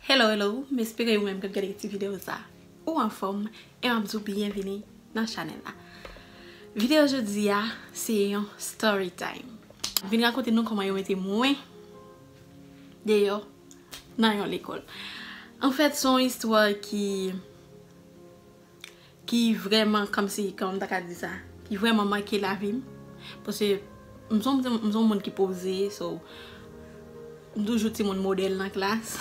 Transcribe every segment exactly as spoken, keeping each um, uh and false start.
Hello, hello, m espere ou menm k ap gade ti videyo sa, ou anfòm, e m ap di w byenvini nan chanèl la. Videyo jodi a, se yon story time. M vin rakonte nou kòman yo mete mwen deyò nan yon lekòl. Anfèt, se yon istwa ki ki vrèman, kòmsi, kòman m ta ka di sa, ki vrèman make lavi m. Paske m se yon, m se yon moun ki poze, so, m toujou timoun modèl nan klas.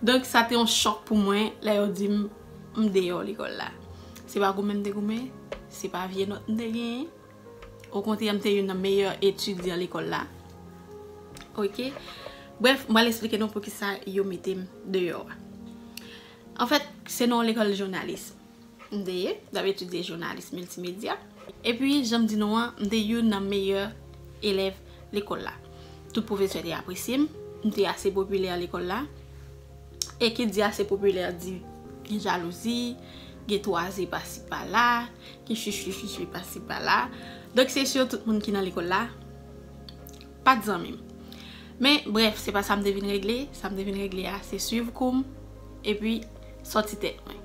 Donk, sa te yon chòk pou mwen, lè yo di m, m deyò lekòl la. Se pa goumen m te goumen, se pa vye nòt m te genyen. Okontrè, m te youn nan meyè etidyan lekòl la. Oke? Brèf, m pral esplike nou poukisa yo mete m deyò a. Anfèt, se nan yon lekòl jounalis m te ye, m t ap etidye jounalis miltimedya. Epi, jan m di nou an, m te youn nan meyè elèv lekòl la. Tout pwofesè te apresye m, m te ase popilè lekòl la. E ki di ase popilè di gen jalouzi, gen twaze pasi pala, gen chichi chichi pasi pala. Donk, se si tout moun ki nan lekòl la pa t zanmi m. Men, brèf, se pa sa m te vin regle. Sa m te vin regle a, se swiv kou m, epi sòti tèt mwen.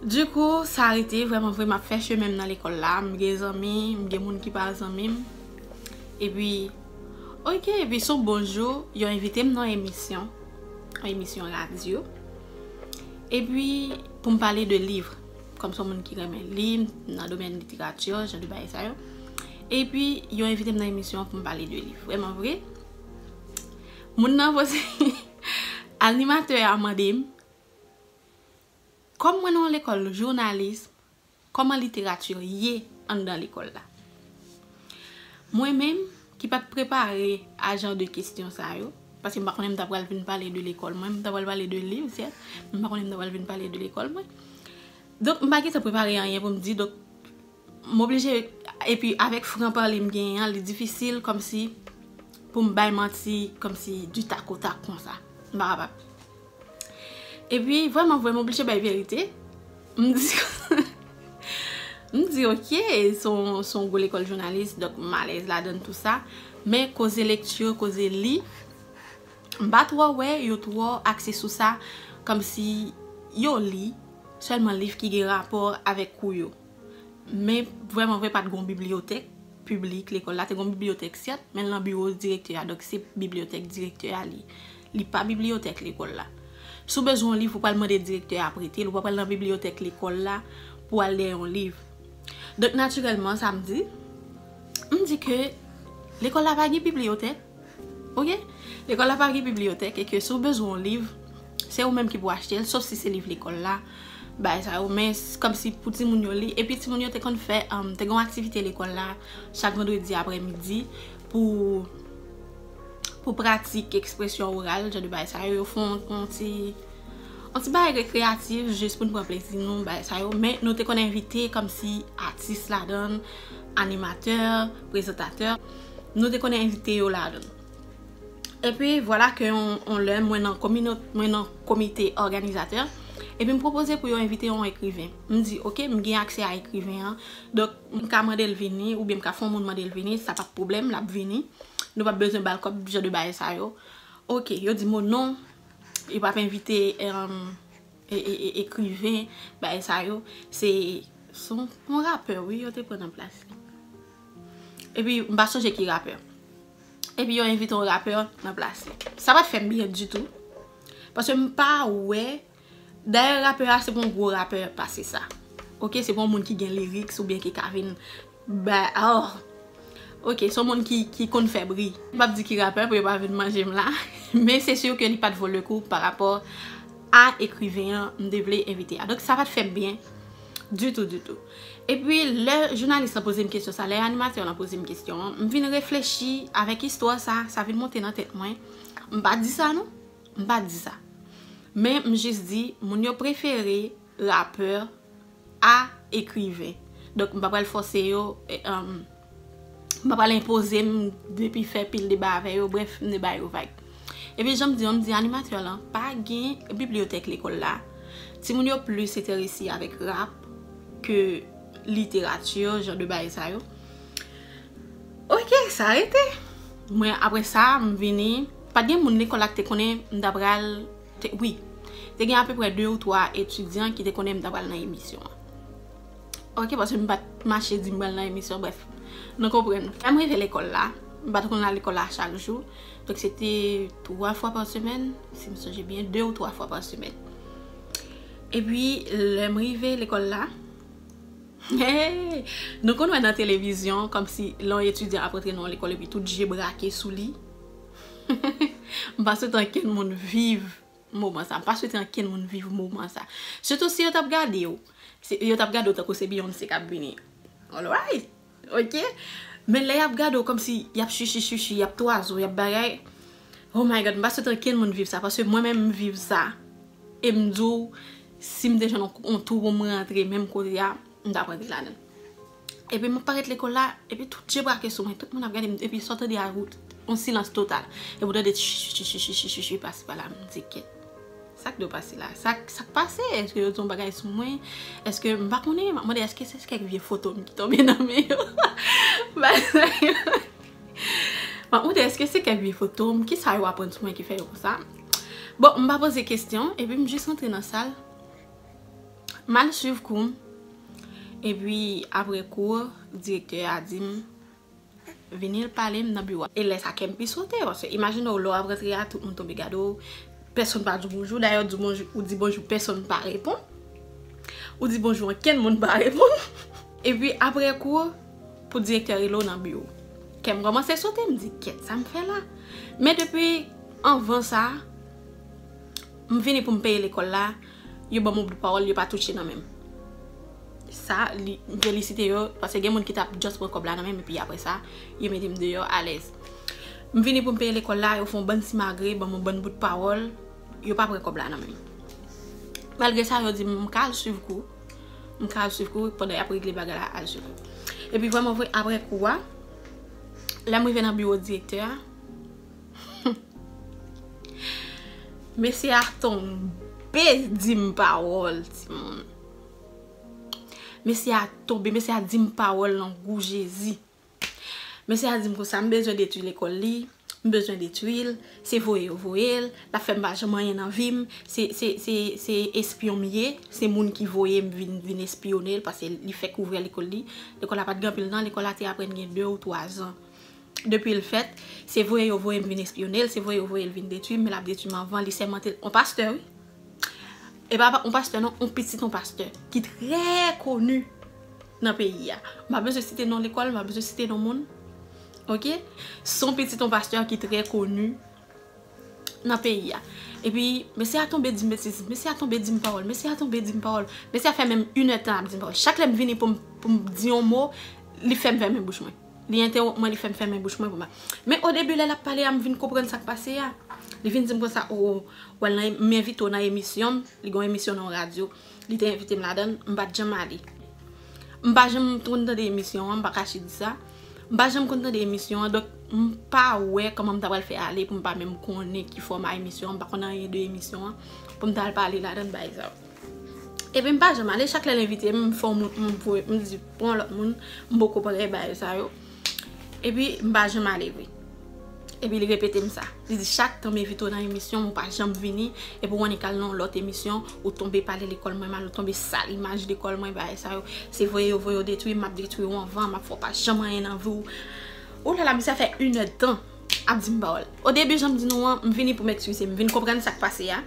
Dikou, sa rete vrèman vre, m ap fè chemen m nan lekòl la. M gen zanmi, m gen moun ki pa zanmi m. Epi, oke, epi se yon bon jou, yo envite m nan emisyon, yon emisyon radyo. Epi, pou m pale de liv, kòm se yon moun ki renmen li, nan domèn literati, jan de bagay sa yo. Epi, yo envite m nan emisyon pou m pale de liv. Vrèman vre, moun nan poze, animatè a mande m, kòm mwen nan yon lekòl jounalis, kòman literati ye anndan lekòl la? Mwen menm, ki pa t prepare a jan de kesyon sa yo, paske m pa konnen m ta pral vin pale de lekòl mwen, m ta pral pale de liv, sèt, men m pa konnen m ta pral vin pale de lekòl mwen. Donk, m pa gentan prepare anyen pou m di, donk, m oblije, epi avèk fran pale m genyen an, li difisil kòmsi pou m bay manti, kòmsi du tac au tac konsa. M pa kapab. Epi, vrèman vre, m oblije bay verite. M di, m di, oke, se yon, se yon gwo lekòl jounalis, donk m alèz ladan l tou sa. Men koze lekti, koze li, m pa twò wè yo twò akse sou sa, kòmsi yo li sèlman liv ki gen rapò avèk kou yo. Men vrèman vre, pa t gen yon bibliyotèk piblik lekòl la. Te gen yon bibliyotèk, sèt, men l nan biwo direktè a. Donk, se bibliyotèk direktè a li. Li pa bibliyotèk lekòl la. Si w bezwen yon liv, ou pral mande direktè a prete l, ou pa pral nan bibliyotèk lekòl la pou al dèyè yon liv. Donk, natirèlman, sa m di, m di ke lekòl la pa gen bibliyotèk. Oke? Lekòl la pa gen bibliyotèk e ke si w bezwen yon liv, se ou menm ki pou achte l, sof si se liv lekòl la, bagay sa yo. Men s-, kòmsi pou timoun yo li. Epi timoun yo te konn fè, um, te gen yon aktivite lekòl la, chak vandredi aprèmidi, pou, pou pratik ekspresyon oral, jan de bagay sa yo. Yo fè yon, yon ti, yon ti bagay rekreyatif, jis pou n pran plezi nou, bagay sa yo. Men nou te konn envite kòmsi atis ladan l, animatè, prezantatè. Nou te konn envite yo ladan l. Epi, vwala ke yon, yon lè, mwen nan komino-, mwen nan komite òganizatè. Epi, m pwopoze pou yo envite yon ekriven. M di, oke, m gen aksè a ekriven an. Donk, m ka mande l vini, oubyen m ka fè yon moun mande l vini, sa p ap pwoblèm, l ap vini. Nou p ap bezwen ba l kòb, jan de bagay sa yo. Oke, yo di m, o non, yo p ap envite, em, e, e, e, ekriven, bagay sa yo. Se, se yon, yon rapè, wi, yo te pran nan plas li. Epi, m pa sonje ki rapè. Epi, yo envite yon rapè nan plas li. Sa pa t fè m byen ditou. Paske m pa wè, dayè, rapè a, se pa yon gwo rapè pase sa. Oke, se pa yon moun ki gen lyrics oubyen ki ka vin ba, oh. Oke, se yon moun ki, ki konn fè bri. M p ap di ki rapè pou yo pa vin manje m la. Men se si ke li pa t vo le kou pa rapò a ekriven an m te vle envite a. Donk, sa pa t fè m byen ditou, ditou. Epi, lè jounalis lan poze m kesyon sa, lè animatè lan poze m kesyon an, m vin reflechi avèk istwa sa, sa vin monte nan tèt mwen. M pa di sa, non. M pa di sa. Men, m jis di, moun yo prefere rapè a ekriven. Donk, m pa pral fòse yo, e, um, m pa pral enpoze m depi fè pil deba avè yo. Brèf, m te ba yo vag. Epi, jan m di, m di animatè lan, pa gen bibliyotèk lekòl la. Timoun yo plis enterese avèk rap ke literati, jan de bagay sa yo. Oke, sa rete. Mwen, apre sa, m vini, Pa t gen moun lekòl la ki te konnen m ta pral, te, wi, te gen apeprè de ou twa etidyan ki te konnen m ta pral nan emisyon an. Ok, paske m pa t mache di m pral nan emisyon, brèf. Nou konprann. Lè m rive lekòl la, m pa t konn al lekòl la chak jou. Donk, se te twa fwa pa semèn, si m sonje byen, de ou twa fwa pa semèn. Epi, lè m rive lekòl la, hey, nou konn wè nan televizyon, kòmsi lè yon etidyan ap rantre nan yon lekòl epi tout je brake sou li. M pa swete ankenn moun viv moman sa. M pa swete ankenn moun viv moman sa. Sitou si yo t ap gade w. Se, yo t ap gade w tankou se Beyoncé k ap vini. Alright. Ok? Men lè y ap gade w kòmsi y ap chichi chichi, y ap twazo, y ap bagay. Oh my God, m pa swete ankenn moun viv sa. Paske mwen menm m viv sa. E m di w, si m te jwenn yon, yon twou pou m rantre menm kote a, m t ap rantre ladan l. Epi m ap parèt lekòl la, epi tout je brake sou mwen, tout moun ap gade m, epi sa w tande a, yon silans total. Epi w tande chichichichichichichi pase pa la, m di kèt. Sa k dwe pase la? Sa, sa k pase? Èske yo di yon bagay sou mwen? Èske, m pa konnen, m ap mande èske se kèk vye foto m ki tonbe nan men yo? Bagay yo. M ap mande èske se kèk vye foto m, kisa yo aprann sou mwen ki fè yo konsa? Bon, m pa poze kesyon, epi m jis rantre nan sal. M al swiv kou m. Epi, apre kou, direktè a di m, vini l pale m nan biwo a. E lè sa, kè m pi sote, paske imajine w, lè w ap rantre a, tout moun tonbe gade w, pèsonn pa di w bonjou. Dayè, w di bonjou, ou di bonjou, pèsonn pa reponn. Ou di bonjou, ankenn moun pa reponn. Epi, apre kou, pou direktè rele w nan biwo. Kè m kòmanse sote, m di, kèt, sa m fè la? Men depi anvan sa, m vini pou m peye lekòl la, yo ban m yon bout pawòl, yo pa touche nan men m. Sa, li, m felisite yo, paske gen moun ki t ap just pran kòb la nan men m, epi apre sa, yo mete m deyò alèz. M vini pou m peye lekòl la, yo fè yon bann simagre, ban m yon bann bout pawòl, yo pa pran kòb la nan men m. Malgre sa, yo di m, m ka al swiv kou. M ka al swiv kou, pandan y ap regle bagay la, al swiv kou. Epi vrèman vre, apre kou a, lè m rive nan biwo direktè a, mesye a tonbe di m pawòl, timoun. Mesye a tonbe, mesye a di m pawòl nan gou Jezi. Mesye a di m konsa, m bezwen detwi lekòl li, m bezwen detwi l, se voye yo voye l, l ap fè m pa janm anyen nan vi m, se, se, se, se espyon m ye, se moun ki voye m vin, vin espyone l, paske li fèk ouvè lekòl li. Lekòl la pa t gen anpil tan, lekòl la te apèn gen de ou twa zan. Depi l fèt, se voye yo voye m vin espyone l, se voye yo voye l vin detwi m, men l ap detwi m anvan, li sèmante l, on pastè, wi. E pa, pa yon pastè non, yon pitit yon pastè ki trè koni nan peyi a. M pa bezwen site non lekòl, m pa bezwen site non moun. Ok? Se yon pitit yon pastè ki trè koni nan peyi a. Epi, mesye a tonbe di m betiz, mesye a tonbe di m pawòl, mesye a tonbe di m pawòl. Mesye a fè menm inèdtan ap di m pawòl. Chak lè m vini pou m, pou m di yon mo, li fè m fèmen bouch mwen. Li entewonp mwen, li fè m fèmen bouch mwen pou mwen. Men o debi, lè l ap pale a, m vin konprann sa k pase a. Li vin di m konsa, o, w al nan, m envite w nan emisyon m, li gen yon emisyon nan yon radyo. Li te envite m ladan l, m pa t janm ale. M pa janm konn tande emisyon an, m pa kache di sa. M pa janm konn tande emisyon an, donk m pa wè kòman m ta pral fè ale pou m pa menm konnen ki fòma emisyon an, m pa konn anyen de emisyon an, pou m ta al pale ladan l, bagay sa yo. Epi m pa janm ale, chak lè l envite m, m fè yon moun, m voye, m di, pran lòt moun, m poko pran bagay sa yo. Epi m pa janm ale vre. Epi li repete m sa. Li di, chak tan m envite w nan emisyon, ou pa janm vini, epi w annik al nan yon lòt emisyon, ou tonbe pale lekòl mwen mal, ou tonbe sal imaj lekòl mwen, bagay sa yo. Se voye yo voye w detwi, m ap detwi w anvan, m ap fè w pa janm anyen nan vi w. Ou lala, misye a fè inèdtan ap di m pawòl. O debi, jan m di nou an, m vini pou m ekskize m, m vin konprann sa k pase a.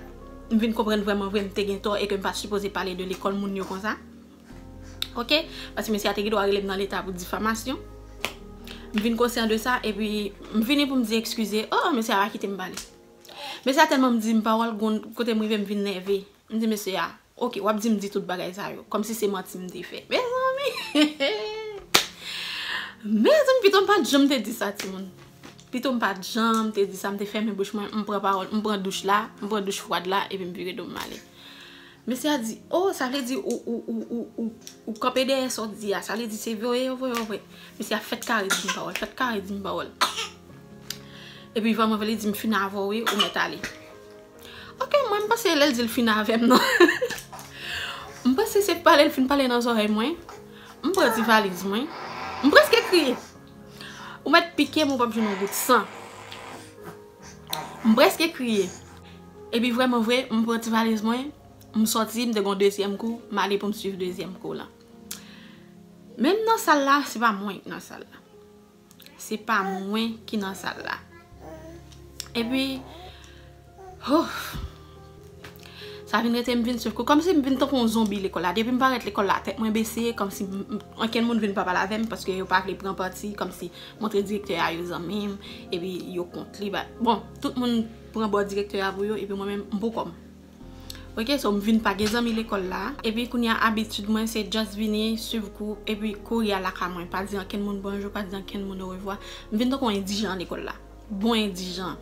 M vin konprann vrèman vre m te gen tò e ke m pa t sipoze pale de lekòl moun yo konsa. Ok? Paske mesye a te gen dwa rele m nan leta pou difamasyon. M vin konsyan de sa, epi m vini pou m di ekskize. Oh, mesye a pa kite m pale. Mesye a tèlman m di m pawòl, gon kote m rive m vin nève. M di mesye a, ok, w ap di m di tout bagay sa yo, kòmsi se manti m te fè. Mezanmi! Mezanmi, pito m pa t janm te di sa, timoun. Pito m pa t janm te di sa, m te fèmen bouch mwen, m pran pawòl, m pran douch la, m pran douch fwad la, epi m vire do m ale. Mesye a di, oh, sa vle di ou, ou, ou, ou, ou, ou kanpe dèyè sa w di a, sa vle di se voye yo voye w vre. Mesye a fèt kare di m pawòl, fèt kare di m pawòl. Epi vrèman vre, li di m fin avè w wi, ou mèt ale. Ok, mwen m panse lè l di l fin avè m nan. M panse se pale l fin pale nan zòrèy mwen. M pran ti valiz mwen. M prèske kriye. Ou mèt pike m, ou p ap jwenn yon gout san. M prèske kriye. Epi vrèman vre, m pran ti valiz mwen, m sòti, m te gen yon dezyèm kou, m ale pou m swiv dezyèm kou lan. Menm nan sal la, se pa mwen ki nan sal la. Se pa mwen ki nan sal la. Epi, oh, sa vin rete m vin swiv kou. Kòmsi m vin tankou yon zonbi lekòl la. Depi m parèt lekòl la, tèt mwen bese, kòmsi m- m- ankenn moun vin pa pale avè m paske yo pa vle pran pati, kòmsi montre direktè a yo zanmi m, epi yo kont li. Ba- Bon, tout moun pran bò direktè a pou yo, epi mwen menm, m pou kò m. Ok, so m vin pa gen zanmi lekòl la. Epi kounye a abitid mwen se just vini, swiv kou, epi kouri al lakay mwen. Pa di ankenn moun bonjou, pa di ankenn moun orevwa. M vin tankou yon endijan lekòl la. Bon endijan.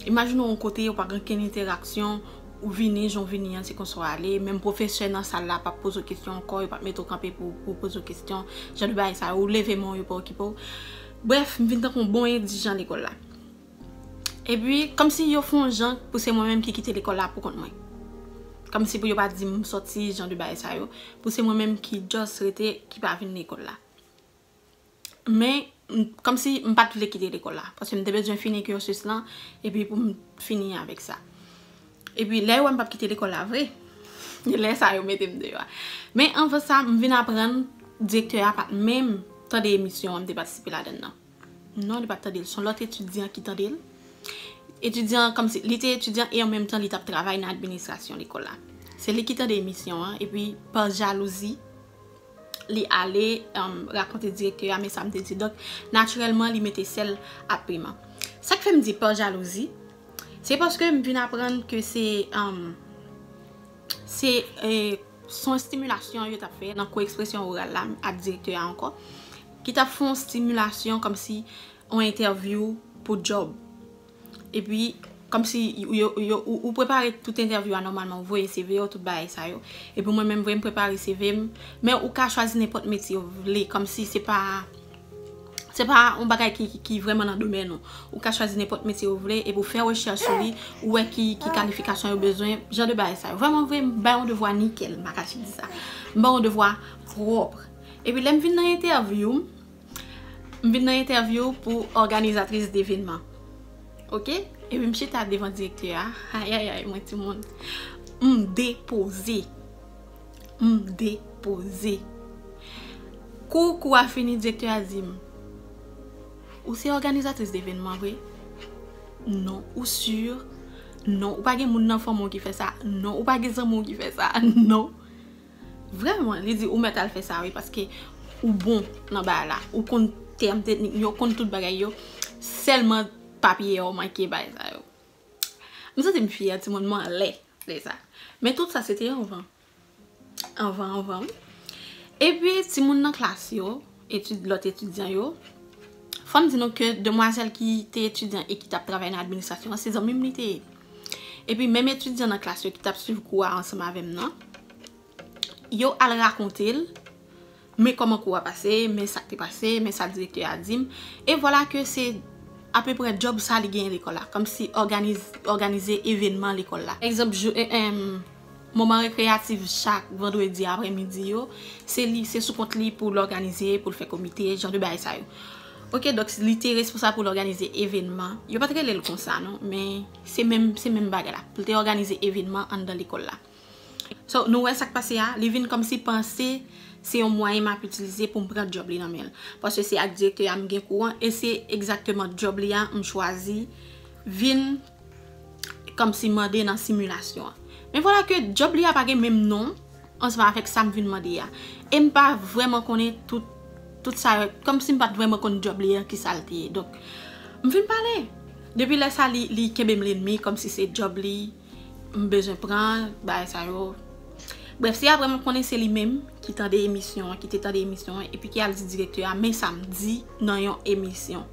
Imajine w yon kote, ou pa gen ankenn entèraksyon, ou vini, jan w vini an, se konsa w ale. Menm pwofesè nan sal la p ap poze w kesyon ankò, yo p ap mete w kanpe pou, pou poze w kesyon. Jan de bagay sa yo, ou leve men w, yo pa okipe w. Brèf, m vin tankou yon bon endijan lekòl la. Epi, kòmsi yo fè yon jan pou se mwen menm ki kite lekòl la pou kont mwen. Kòmsi pou yo pa di m sòti, jan de bagay sa yo. Pou se mwen menm ki just rete, ki pa vin lekòl la. Men, m- kòmsi m pa t vle kite lekòl la. Paske m te bezwen fini cursus lan, epi pou m fini avèk sa. Epi, lè yo wè m p ap kite lekòl la vre, lè sa yo mete m deyò a. Men anvan sa, m vin aprann, direktè a pa t menm tande emisyon an, m te patisipe ladan l nan. Non, li pa t tande l. Se yon lòt etidyan ki tande l. Etidyan, kòmsi, li te etidyan e an menm tan, li t ap travay nan administrasyon lekòl la. Se li ki tande emisyon an, epi pa jalouzi, li ale, um, rakonte direktè a, men sa m te di. Donk, natirèlman, li mete sèl ak piman. Sa k fè m di pa jalouzi, se paske m vin aprann ke se, um, se, eh, se yon estimilasyon yo t ap fè nan kou ekspresyon oral la ak direktè a ankò, ki t ap fè yon estimilasyon kòmsi yon entèvyou pou djòb. Epi, kòmsi yo, yo, ou, ou prepare tout entèvyou a nòmalman, ou voye C V w, tout bagay sa yo. Epi mwen menm vre, m prepare C V m, men ou ka chwazi nenpòt metye ou vle, kòmsi se pa, se pa yon bagay ki, ki, ki vrèman nan domèn ou. Ou ka chwazi nenpòt metye ou vle, epi ou fè rechèch sou li, ou wè ki, ki kalifikasyon yo bezwen, jan de bagay sa yo. Vrèman vre, m bay yon devwa nikèl, m pa kache di sa. M bay yon devwa pwòp. Epi lè m vin nan entèvyou, m vin nan entèvyou pou òganizatris devenman. Ok? Epi m chita devan direktè a. Ayayay, mwen timoun. M depoze. M depoze. Kou kou a fini, direktè a di m, ou se òganizatris devenman vre? Non. Ou si? Non. Ou pa gen moun nan fanmi w ki fè sa? Non. Ou pa gen zanmi w ki fè sa? Non. Vrèman, li di ou mèt al fè sa wi, paske ou bon nan bagay la. Ou konn tèm teknik yo, konn tout bagay yo. Sèlman papye a w manke bagay sa yo. M santi m fyè, timoun, m anlè de sa. Men tout sa, se te anvan. Anvan, anvan, wi. Epi, timoun nan klas yo, etid-, lòt etidyan yo, fò m di nou ke demwazèl ki te etidyan e ki t ap travay nan administrasyon an, se zanmi m li te ye. Epi, menm etidyan nan klas yo ki t ap swiv kou a ansanm avè m nan, yo al rakonte l, men kòman kou a pase, men sa k te pase, men sa direktè a di m. E vwala ke se apeprè djòb sa li genyen lekòl la, kòmsi òganiz-, òganize evènman lekòl la. Egzanp, jou, e, em, moman rekreyatif chak vandredi aprèmidi yo, se li, se sou kont li pou l òganize, pou l fè komite, jan de bagay sa yo. Ok, donk li te responsab pou l òganize evènman. Yo pa t rele l konsa, non, men se menm, se menm bagay la. Pou l te òganize evènman anndan lekòl la. So, nou wè sa k pase a, li vin kòmsi panse se yon mwayen m ap itilize pou m pran djòb li nan men l. Paske se ak direktè a m gen kou an, e se egzakteman djòb li a m chwazi vin kòmsi mande nan similasyon an. Men vwala ke djòb li a pa gen menm non ansanm avèk sa m vin mande a. E m pa vrèman konnen tout, tout sa yo, kòmsi m pa t vrèman konn djòb li a, ki sa l te ye. Donk, m vin pale. Depi lè sa, li, li kenbe m lènmi, kòmsi se djòb li, m bezwen pran bagay sa yo. Brèf, se apre mwen konnen se li menm ki tande emisyon an, ki te tande emisyon an, epi ki al di direktè a, men sa m di nan yon emisyon.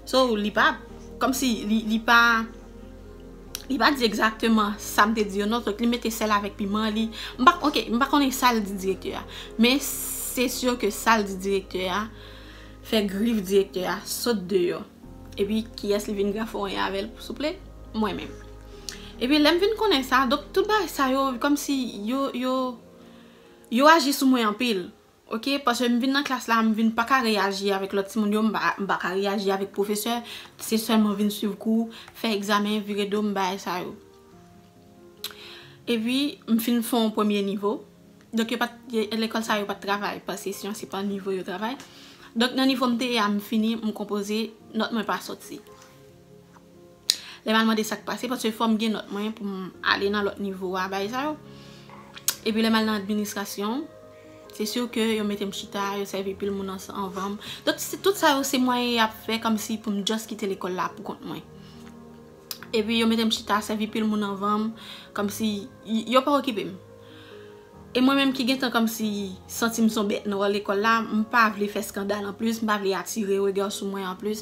So, li pa, kòmsi li, li pa, li pa di egzakteman sa m te di yo, non, donk li mete sèl avèk piman, li, m pa, ok, m pa konnen sa l di direktè a, men se si ke sa l di direktè a fè grif direktè a sot deyò. Epi, kiyès li vin grafonnen avè l, souple? Mwen menm. Epi, lè m vin konnen sa, donk, tout bagay sa yo, kòmsi yo, yo, yo aji sou mwen anpil. Ok, paske m vin nan klas la, m vin pa ka reyaji avèk lòt timoun yo, m pa, m pa ka reyaji avèk pwofesè, se sèlman vin swiv kou, fè egzamen, vire do m, bagay sa yo. Epi, m fin fè yon premye nivo. Donk, yo pa t, lekòl sa yo pa t travay pa sesyon, se pa nivo yo travay. Donk, nan nivo m te ye a, m fini, m konpoze, nòt mwen pa sòti. Lè m al mande sa k pase, paske fò m gen nòt mwen pou m ale nan lòt nivo a, bagay sa yo. Epi lè m al nan administrasyon, se si ke yo mete m chita, yo sèvi pil moun anvan m. Donk, se, tout sa yo, se mwayen y ap fè kòmsi pou m just kite lekòl la pou kont mwen. Epi yo mete m chita, sèvi pil moun anvan m, kòmsi y, yo pa okipe m. E mwen menm ki gentan kòmsi santi m se yon bèt nwè lekòl la, m pa vle fè eskandal anplis, m pa vle atire rega sou mwen anplis.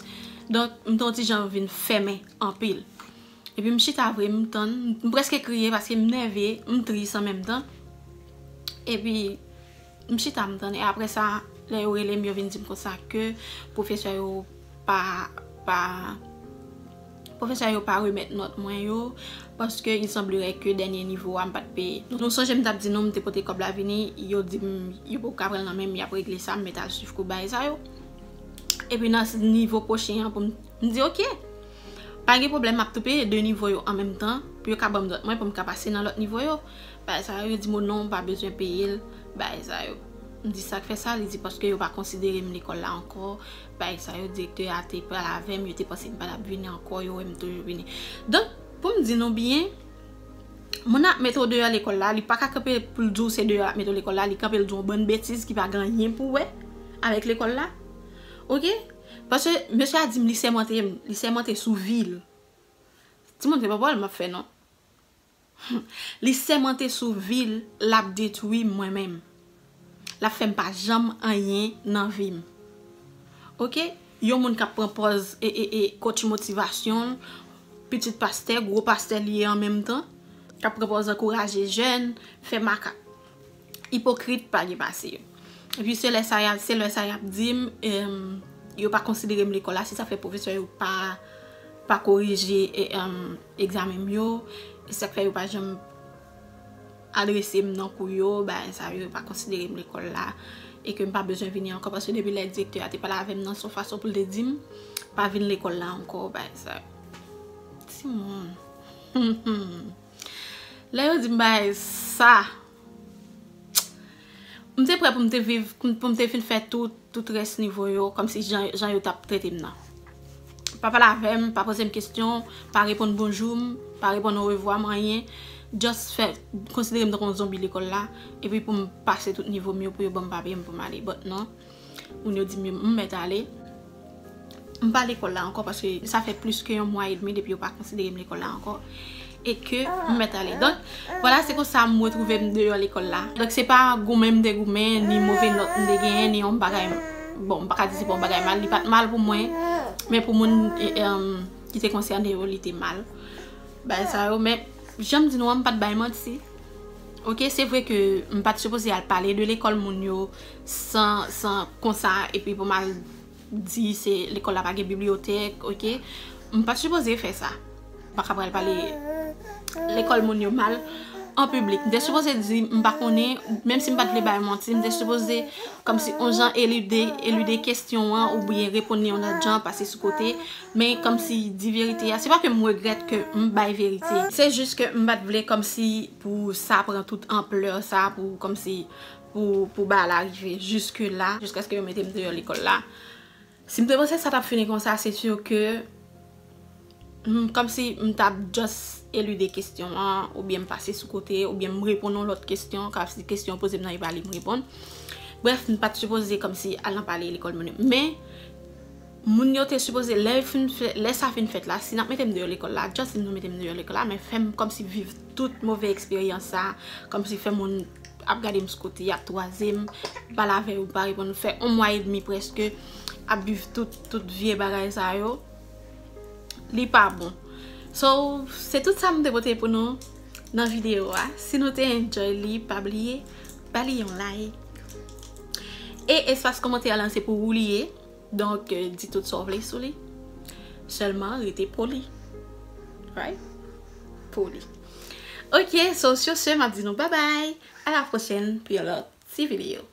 Donk, m te yon ti jan vin fèmen anpil. Epi m chita vre, m tann, m prèske kriye paske m nève, m tris an menm tan. Epi, m chita m tann. E apre sa, lè yo rele m, yo vin di m konsa ke pwofesè yo pa, pa, pwofesè yo pa remèt nòt mwen yo, paske il semblerait ke dènye nivo a m pa t peye. Nou sonje m t ap di nou m te pote kòb la vini, yo di m yo poko ka pran l nan men m, y ap regle sa, m mèt al swiv kou bagay sa yo. Epi nan nivo pwochen an, pou m, m di, "Ok, pa gen pwoblèm, m ap tou peye de nivo yo an menm tan, pou yo ka ban m nòt mwen, pou m ka pase nan lòt nivo yo." Bagay sa yo, yo di m, "O non, ou pa bezwen peye l," bagay sa yo. M di, "Sa k fè sa?" Li di, "Paske yo pa konsidere m lekòl la ankò." Bagay sa yo, direktè a te pale avè m, yo te panse m pa t ap vini ankò, yo wè m toujou vini. Donk, pou m di nou byen, moun ap mete w deyò lekòl la, li pa ka kanpe pou l di w se deyò l ap mete w lekòl la, li kanpe l di w yon bann betiz ki pa gen anyen pou wè avèk lekòl la. Ok? Paske mesye a di m li sèmante m, li sèmante sou vi l. Timoun, se pa pawòl m ap fè non. Li sèmante sou vi l, l ap detwi mwen menm. L ap fè m pa janm anyen nan vi m. Ok? Yon moun k ap pran pòz e, e, e coach motivasyon, pitit pastè, gwo pastè li ye an menm tan, k ap pran pòz ankouraje jèn, fè makak. Ipokrit pa gen pase yo. Epi se lè sa y ap, se lè sa y ap di m, em, yo pa konsidere m lekòl la, se sa k fè pwofesè yo pa, pa korije, e, em, egzamen m yo, e sa k fè yo pa janm adrese m nan kou yo, bagay sa yo, yo pa konsidere m lekòl la, e ke m pa bezwen vini ankò, paske depi lè direktè a te pale avè m nan, se yon fason pou l te di m pa vin lekòl la ankò, bagay sa yo. Timoun. Lè yo di m bagay sa, m te prè pou m te viv, pou m te fin fè tout, tout rès nivo yo, kòmsi jan, jan yo t ap trete m nan. Pa pale avè m, pa poze m kesyon, pa reponn bonjou m, pa reponn orevwa m, anyen. Just fè, konsidere m tankou yon zonbi lekòl la, epi pou m pase tout nivo m yo, pou yo ban m papye m pou m ale. But non. Moun yo di m, m mèt ale. M pa lekòl la ankò paske sa fè plis ke yon mwa edmi depi yo pa konsidere m lekòl la ankò. E ke m mèt ale. Donk, vwala, se konsa m retwouve m deyò lekòl la. Donk, se pa goumen m te goumen, ni move nòt m te genyen, ni yon bagay. Bon, m pa ka di se pa yon bagay mal, li pa t mal pou mwen. Men pou moun, e, em, ki te konsène yo, li te mal. Bagay sa yo, men, jan m di nou an, m pa t bay manti. Ok, se vre ke m pa t sipoze al pale de lekòl moun yo san, san konsa, epi pou m al di se lekòl la pa gen bibliyotèk, ok? M pa t sipoze fè sa. M pa ka pral pale lekòl moun yo mal an piblik. M te sipoze di m pa konnen, menm si m pa t vle bay manti, m te sipoze kòmsi on jan elide, elide kesyon an oubyen reponn li yon lòt jan, pase sou kote. Men kòmsi di verite a, se pa ke m regrèt ke m bay verite. Se jis ke m pa t vle kòmsi pou sa pran tout anplè sa, pou kòmsi pou, pou bagay la rive jiske la, jiskaske yo mete m deyò lekòl la. Si m te panse sa t ap fini konsa, se si ke m, kòmsi m t ap just elide kesyon an, oubyen m pase sou kote, oubyen m reponn yon lòt kesyon, kòmsi kesyon yo poze m nan, e pa li m reponn. Brèf, m pa t sipoze kòmsi al nan pale lekòl moun yo. Men, moun yo te sipoze, lè yo fin fè, lè sa fin fèt la, si n ap mete m deyò lekòl la, just di m nou mete m deyò lekòl la, men fè m kòmsi viv tout move eksperyans sa, kòmsi fè moun ap gade m sou kote, y ap twaze m, pale avè yo, pa reponn, fè yon mwa edmi prèske, ap viv tout, tout vye bagay sa yo. Li pa bon. So, se tout sa m te pote pou nou nan videyo a. Si nou te enjoy li, pa bliye, ba li yon like. E espas kòmantè a lan se pou ou li ye. Donk, eh, di tout sa w vle sou li. Sèlman rete poli. Right? Poli. Ok, so sur ce, m ap di nou bye bye. À la prochaine pou yon lòt ti videyo.